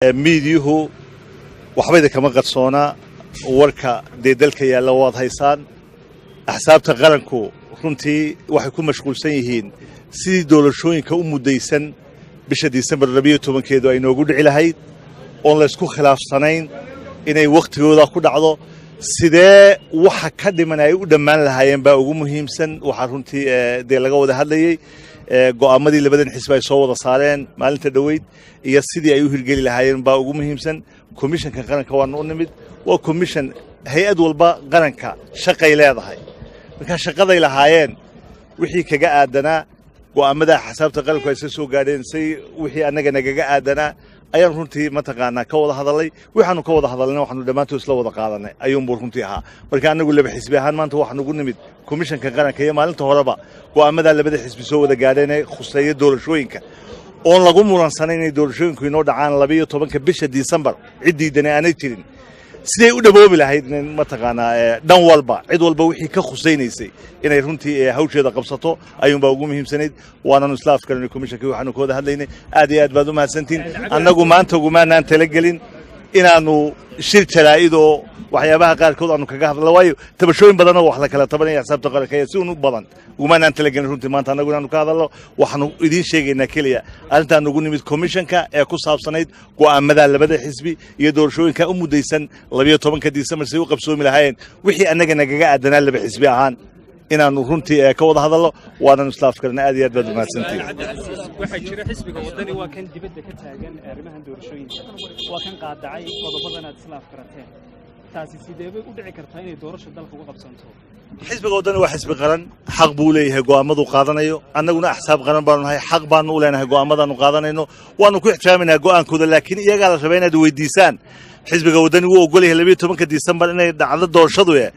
Miidiyuhu waxbayda kama qarsoonaa, warka dee dalka yaalla waad haysaan. Axsaabta qaranku runtii waxay ku mashquulsan yihiin sidii doorashooyinka u muddaysan bisha Disembar 12-keedu ay noogu dhici lahayd oon laysku khilaafsanayn inay wakhtigooda ku dhacdo. Sidee waxa ka dhiman ay u dhammaan lahaayeen baa ugu muhiimsan. Waxaa runtii dee laga wada hadlayey go'aamadii labadan xisbi ay soo wada saareen maalinta dhoweyd iyo sidii ay u hirgeli lahaayeen baa ugu muhiimsan. Komishanka qaranka waanu u nimid. Waa komishan, hay-ad walba qaranka shaqay leedahay. Markaa shaqaday lahaayeen wixii kaga aadanaa go'aamada axsaabta qaranku ay soo soo gaadheen, say wixii annaga nagaga aadanaa ayaan runtii mataqaanaa ka wada hadalay. Waxaanu ka wada hadalnay, waxaanu dhammaantood isla wada qaadanay ayuunbuu runtii ahaa. Marka annagu laba xisbi ahaan maanta waxaanu ugu nimid komishanka qaranka iyo maalinta horeba go'aamadaa labada xisbi soo wada gaadheen ee khuseeya doorashooyinka oon lagu muransanayn inay doorashooyinku inoo dhacaan 12-ka bisha Disembar, ciddiidana aanay jirin, siday u dhaboobi lahayd in mataqaanaa dhan walba cid walba wixii ka khusaynaysay inay runtii hawsheeda qabsato ayuunbaa ugu muhiimsanayd. Waananu isla afkaranay komishankii waxaanu ka wada hadlaynay. Aad iyo aad baad u mahadsantihin. Annagu maanta ugumaanaan talagelin inaannu shir jaraa'id oo waxyaabaha qaarkood aanu kaga hadalno, waayo tabashooyin badan oo wax la kala tabanaya xisaabta qaranka ayaa si un u badan. Ugumaanaan talagelin runtii maanta annagu inaanu ka hadalno. Waxaanu idiin sheegaynaa keliya arrintaan ugu nimid komishanka ee ku saabsanayd go'aamada labada xisbi iyo doorashooyinka u muddaysan 12-ka Disembar say u qabsoomi lahaayeen, wixii annaga nagaga aadanaa laba xisbi ahaan inaannu runtii ka wada hadalno. Waananu isla afkarnay. Aad iyo aad baad umahadsantihin. Waxaa jira xisbiga Wadani waa kan dibadda ka taagan arrimahan doorashooyinka, waa kan qaadacay qodobadan aad isla afkarateen. Taasi sidee bay u dhici kartaa inay doorasho dalka uga qabsanto? Xisbiga Waddani waa xisbi qaran, xaq buu leeyahay go'aamaduu qaadanayo. Annaguna axsaab qaran baanu nahay, xaq baanu u leenahay go'aamadaanu qaadanayno, waanu ku ixtiraaminaha go'aankooda, laakiin iyagaa la rabaa inaad weydiisaan. Xisbiga Waddani wuu ogol yahay 12-ka Disembar inay dhacdo doorashadu, e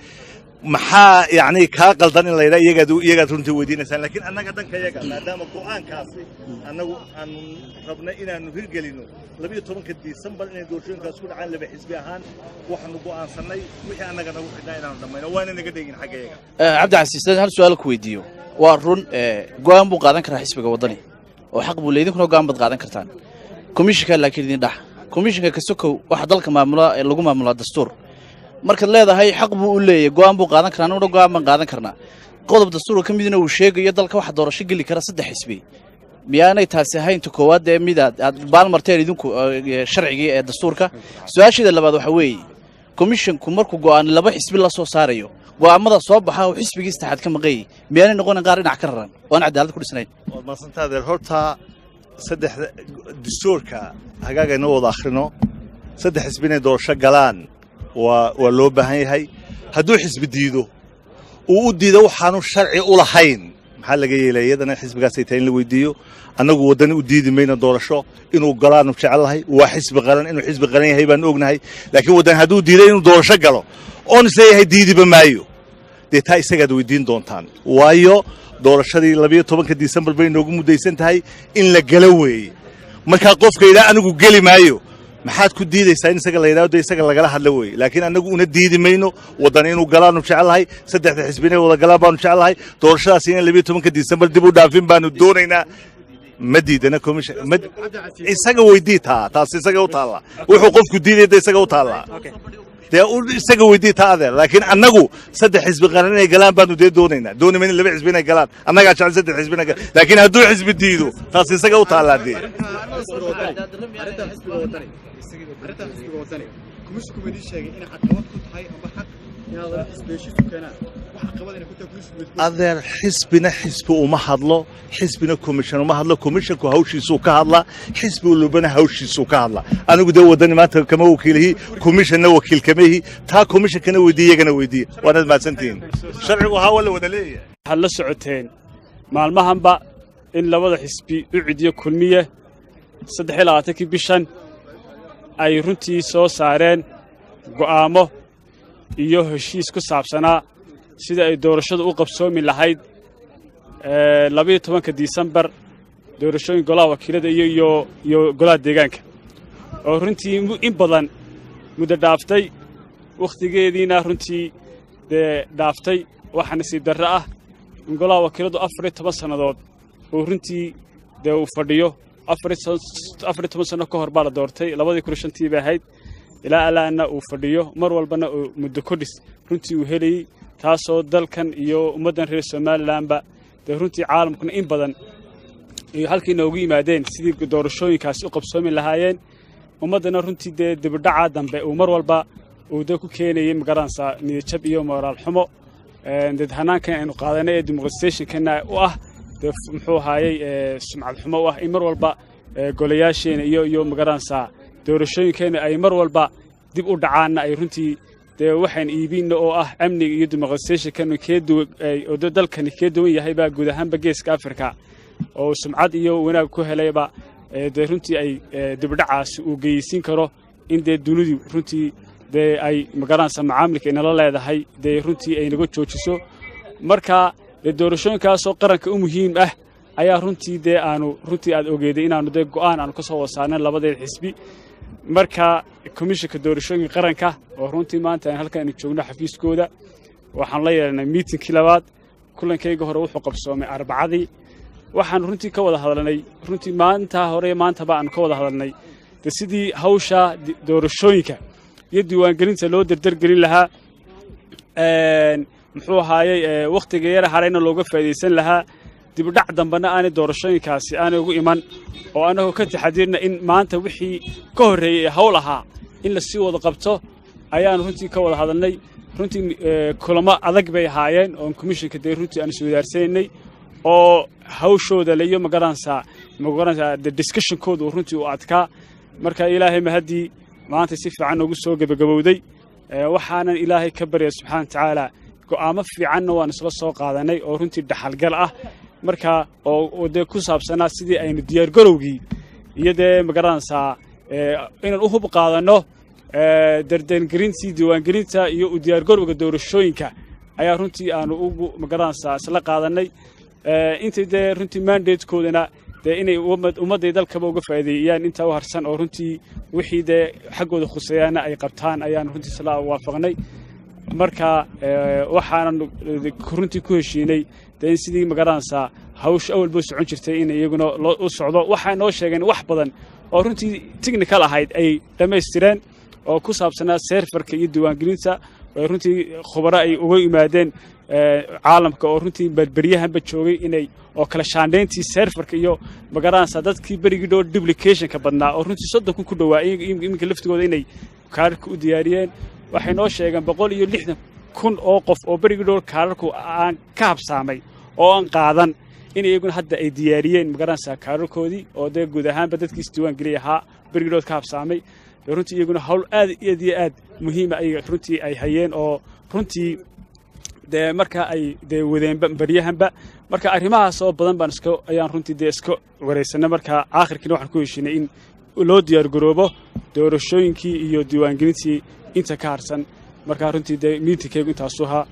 maxaa yacni kaa qaldan in la yidhaha iyagaad runtii weydiinaysaan. Laakiin annaga dhanka iyaga, maadaama go'aankaasi annagu aanu rabna inaanu hirgelino 12-ka Disembar inay doorashooyinkaas ku dhacaan, laba xisbi ahaan waxaanu go'aansannay wixii annaga nagu xidhnaa inaanu dhammayno, waana naga dhegin xagga iyaga. Cabdicasiis, hal su-aal ku weydiiyo. Waa run, go'aan buu qaadan karaa xisbiga Waddani oo xaq buu leeyahay, idinkuna go'aan baad qaadan kartaan. Komishinka laakiin idin dhax komishinka kasokow waxa dalka maamula ee lagu maamulaa dastuur. Markaad leedahay xaq buu u leeyahay, go'aan buu qaadan karaa, annaguna go'aan baan qaadan karnaa, qodob dastuurka ka midna uu sheegayo dalka waxa doorasho geli kara saddex xisbi, miyaanay taasi ahayn ta koowaad ee mid aad baalmarteen idinku sharcigii ee dastuurka? Su-aasheeda labaad waxa weeye, komishinku markuu go'aan laba xisbi la soo saarayo, go'aamada soo baxa oo xisbigii saddexaad ka maqanyay, miyaanay noqonin qaar dhinac ka raran oo aan cadaalad ku dhisnayn? Waad mahadsantaa, adeer. Horta saddexda dastuurka hagaaga inoo wada akhrino. Saddex xisbi inay doorasho galaan waa loo baahan yahay. Hadduu xisbi diido, uu u diido waxaanu sharci u lahayn, maxaa laga yeelaya? Iyadana xisbigaasay tahay in la weydiiyo. Annagu Waddani u diidi mayno doorasho inuu galaanu jecel lahay. Waa xisbi qaran, inuu xisbi qaran yahay baanu ognahay. Laakiin Waddani hadduu diiday inuu doorasho galo oon isleeyahay diidiba maayo, dee taa isagaad weydiin doontaan, waayo doorashadii 12-ka Disembar bay noogu muddaysan tahay in la galo weeye. Markaa qofka yidhaha anigu geli maayo, maxaad ku diidaysaa? In isaga la yidhahdo dee isaga lagala hadlo weeye. Laakiin annagu una diidi mayno Waddan inuu galaanu jecelahay. Saddexda xisbi inay wada galaan baanu jecelahay. Doorashadaasi inaan 12-ka Disembar dib u dhaafin baanu doonaynaa. Ma diidana commission ma isaga weydii taa, taas isaga u taalla. Wuxuu qofku diidaya de isaga u taallaa, dee isaga weydii taa, adeer. Laakiin annagu saddex xisbi qaran inay galaan baanu dee doonaynaa. Dooni mayna laba xisbi inay galaan, annagaa jecel saddex xisbi inay galaan. Laakiin hadduu xisbi diido, taas isaga u taallaa dee. Arrinta xisbiga Wadani, komishinku ma idiin sheegay inay caqabad ku tahay amba xaq inaad laba xisbi heshiis u keenaan? Wax caqabad inay ku tahay komishinku? Adeer, xisbina xisbi uma hadlo, xisbina commission uma hadlo. Commissionku hawshiisuu ka hadlaa, xisbi walbana hawshiisuu ka hadlaa. Anigu dee Waddani maanta kama wakiilihi, commissionna wakiil kama ihi. Taa commissionkana weydiiye, iyagana weydiiye. Waanaad mahadsantihiin. Sharcigu haa waa la wada leeyahay. Waxaad la socoteen maalmahanba in labada xisbi UCID iyo Kulmiye 23-kii bishan ay runtii soo saareen go'aamo iyo heshiis ku saabsanaa sida ay doorashadu u qabsoomi lahayd 12-ka Disembar, doorashooyin golaha wakiilada iyo golaha deegaanka, oo runtii in badan muddo dhaaftay, wakhtigeediina runtii dee dhaaftay. Waxaa nasiib darro ah in golaha wakiiladu 14 sannadood uu runtii dee uu fadhiyo. 14 sano ka hor baa la doortay, 2005-tii bay ahayd, ilaa alaana uu fadhiyo, mar walbana uu muddo kordhis runtii uu helayey, taasoo dalkan iyo ummaddan reer Somalilandba dee runtii caalamkuna in badan iyo halkii noogu yimaadeen sidii doorashooyinkaasi u qabsoomi lahaayeen. Ummaddana runtii dee dibidhaca dambe uu mar walba uu dee ku keenayay, magaranaysaa, niyadjab iyo moraal xumo. Dee hanaankan aynu qaadanay ee democratizationkana u ah dee muxuu ahaayey sumcad xumo u ah in mar walba golayaasheena iyo magaranaysaa doorashooyinkeena ay mar walba dib u dhacaanna, ay runtii dee waxaan iibinna oo ah amniga iyo democratizationkanu kee duwan oo dee dalkani kee duwan yahay baa guud ahaanba Geeska Afrika oo sumcad iyo wanaag ku helayba, dee runtii ay dibdhacaasi uu geyeysiin karo in dee dunidu runtii dee ay magaranaysa macaamilka inala leedahay dee runtii ay naga joojiso. Marka dee doorashooyinkaasoo qaranka u muhiim ah ayaa runtii dee aanu runtii aad ogeeday inaanu dee go'aan aanu ka soo wasaarnay labadeeda xisbi. Marka komishinka doorashooyinka qaranka oo runtii maanta aan halkan aynu joogno xafiiskooda, waxaan la yeelanay miitinkii labaad. Kulankayga hore wuxuu qabsoomay Arbacadii. Waxaan runtii ka wada hadalnay, runtii maanta hore maantaba aanu ka wada hadalnay de sidii hawsha doorashooyinka iyo diiwaangelinta loo dardargelin lahaa, muxuu ahaayey, wakhtiga yara harayna looga faa'iidaysan lahaa, dibudhac dambena aanay doorashooyinkaasi aanay ugu iman, oo annagoo ka taxadirna in maanta wixii ka horreeyey ee hawl ahaa in la sii wada qabto ayaanu runtii ka wada hadalnay. Runtii kulamo adag bay ahaayeen oon komishinka dee runtii aan isweydaarsanay oo hawshooda le iyo magaranaysaa de discussionkooda uu runtii u adkaa. Marka Ilaahay mahaddii maanta si fiican noogu soo gebagabowday. Waxaanan Ilaahay ka baryaya subxaana wa tacaala, go'aamo fiicanna waan isla soo qaadanay oo runtii dhaxalgal ah, marka oo dee ku saabsanaa sidii aynu diyaargarowgii iyo dee magaranaysaa inaan u hub qaadanno dardaangelintii diiwaangelinta iyo u diyaargarowga doorashooyinka ayaa runtii aanu ugu magaranaysaa isla qaadanay. Intay dee runtii mandatekoodana dee inay ummadday dalkaba uga faa'iideeyaan intaa u harsan, oo runtii wixii dee xaggooda khuseeyaana ay qabtaan ayaanu runtii isla waafaqnay. Marka waxaanan runtii ku heshiinay dee in sidii magaranaysaa hawsha awalba socon jirtay in iyaguna u socdo. Waxay noo sheegeen wax badan oo runtii technical ahayd ay dhammaystireen oo ku saabsanaa serverka iyo diiwaangelinta, oo runtii khubaro ay uga yimaadeen caalamka oo runtii berberyahanba joogay inay oo kala shaandhayntii serverka iyo magaranaysaa dadkii berigii dhow duplicationka badnaa oo runtii 30,000 ku dhowaa iminka laftigooda inay kaararka u diyaariyeen. Waxay noo sheegeen 160,000 oo qof oo berigii dhow kaararku aan ka habsaamay oo aan qaadan in iyaguna hadda ay diyaariyeen magaranaysaa kaararkoodii, oo dee guud ahaanba dadkii isdiiwaan ahaa berigii dhood ka habsaamay. Runtii iyaguna hawl aad aad iyo aad muhiima ay runtii ay hayeen oo runtii dee marka ay dee wadeenba baryahanba. Marka arrimahaas oo badan baan iska ayaan runtii dee iska waraysanay. Marka aakhirkiina waxaan ku heshiinay in loo diyaargaroobo doorashooyinkii iyo diiwaangelintii inta ka harsan. Marka runtii dee miitinkaygu intaasu ahaa.